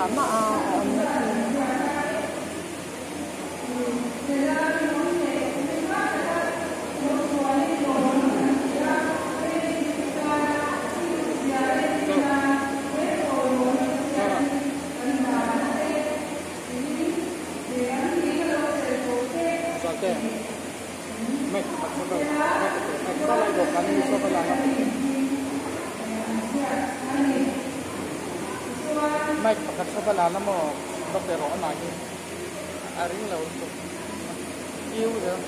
mah mah a a awmna khi. Mike pakhat kha va la la maw va pe rawh amah hi a ring lo lutuk iu zel.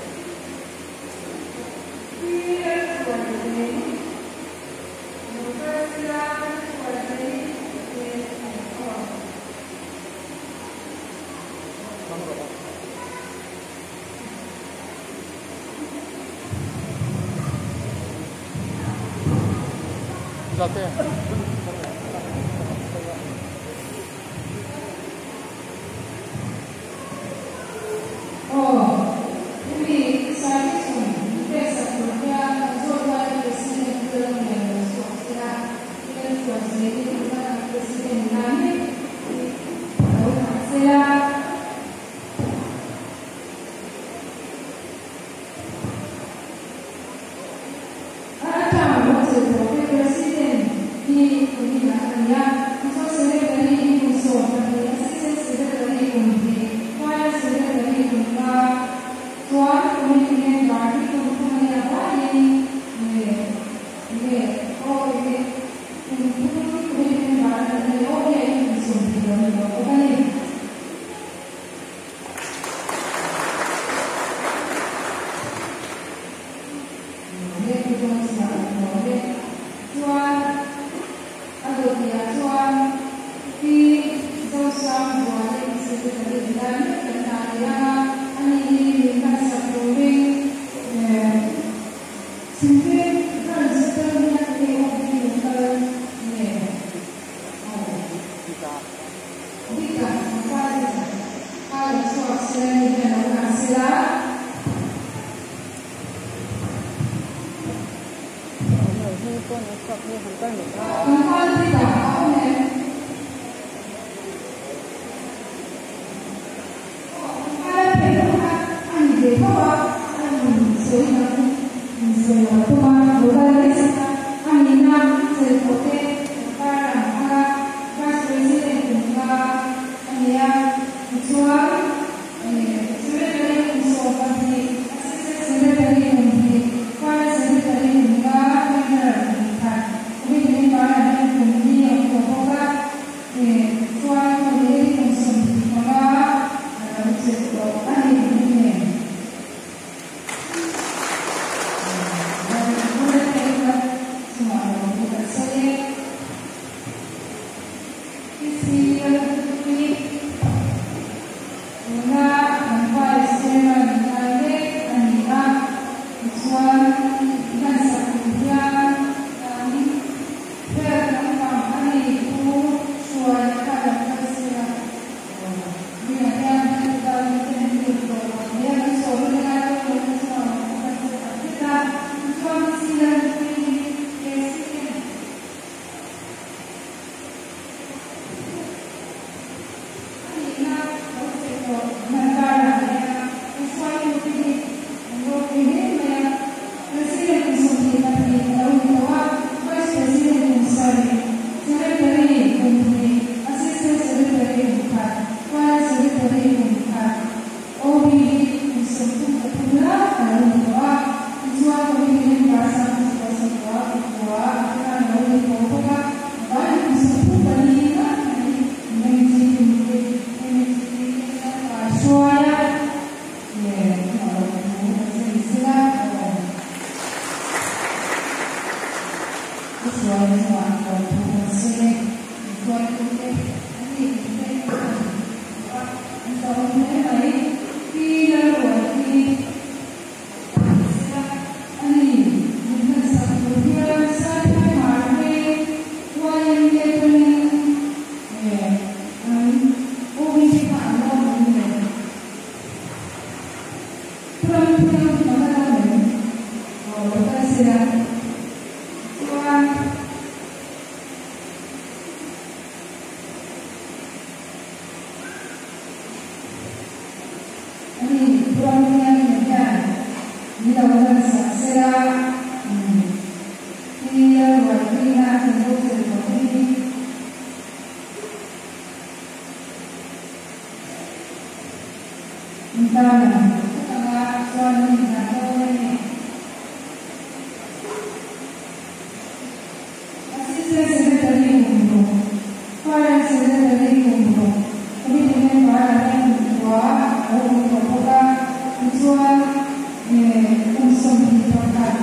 Hmang rawh aw. Zate. Aw, hemi Saikechhun peksak tur hian kan Zawlvaite President Pu Lalnglian lo chhuak se a, Pu Lalchhuanzeli tuna kan President la mek hi lo lang se la. A atang lo chelh tawh te President hi kumin ah a ni a, tichuan Secretary hi kum 12, Assistant Secretary kum hnih, Finance Secretary kum nga, chuan Committee Member hi kum thum a nia vaiin nge nge aw enge kum thum Committee Member a nih na leh aw nge kum 20 lo ni lo bawk a ni. Chuan a dawtliah chuan Pi Zosangzuali Secretary ni lai mek kan dah leh ang a, ani hi min hmansak turin Chhimveng Branch atang hian enge awm hi lo kal nge aw. Dika, Papa Dika kha lo chhuak sela ni hian lo lang sela. Kan pa Dika a awm em? Aw, kan pa la phei lo kha a ni ve tho a, a insawi dang insawi lo tum a, lo kal mai sela a nihna chelh tawh te kan tarlang ang a, Vice President kum kha a ni a, tichuan Secretary kum 12, Assistant Secretary kum hnih, Finance Secretary kum nga, Treasurer kum khat, Committee Member ah hian kum li a awm tawh bawk a, chuan hei hi kum 25 a lo chelh tawh a ni nen. Tuna kan Vice Chairman lai mek a ni a, tichuan hmansak tur hian kan health lampang a ni Pu Hruaia kha lo kal se la. Tunah hian hospital te an lut tawh lo hle a, kan sawi hun lai pawh hian kan chhuah lo bawk a ni tak zet a, tichuan Sila nupui hi President a nihna lo chelh tawh hman karah hian kan hruaitute hi an ropui hle mai a, President kum 22 a lo ni tawh a, Vice President kum sarih, Secretary kum hnih, Assistant Secretary kum khat, Finance Secretary kum khat, OB hi kum 33 lai a lo ni tawh a, tichuan Committee Member 39 pakua a khan a lo ni tawh bawk a, vai kum 34 lai a ni. MHP te hruai a, leh a lo thu a chei zela a awm. Pu Hruaia chuan lo thu kan sawi e, min hruaitute an nih tum te an han hmu a, an lo. Ramthianghlim hian min lo lan sak sela, Pi Lalruaitpuiina a chanvo chelh tawh te hi. Min tarlang phawt anga chuan min inhlan dawn a ni. Assistant Secretary kum ruk, Foreign Secretary kum ruk, Committee member ah hian kum kua a lo awm tawh bawk a, tichuan kum 21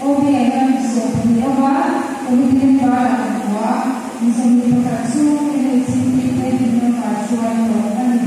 OB ah hian kum 20 awm a, Committee member ah kum kua, kum 21 chhung NHCP Committee member hruai tawh a ni.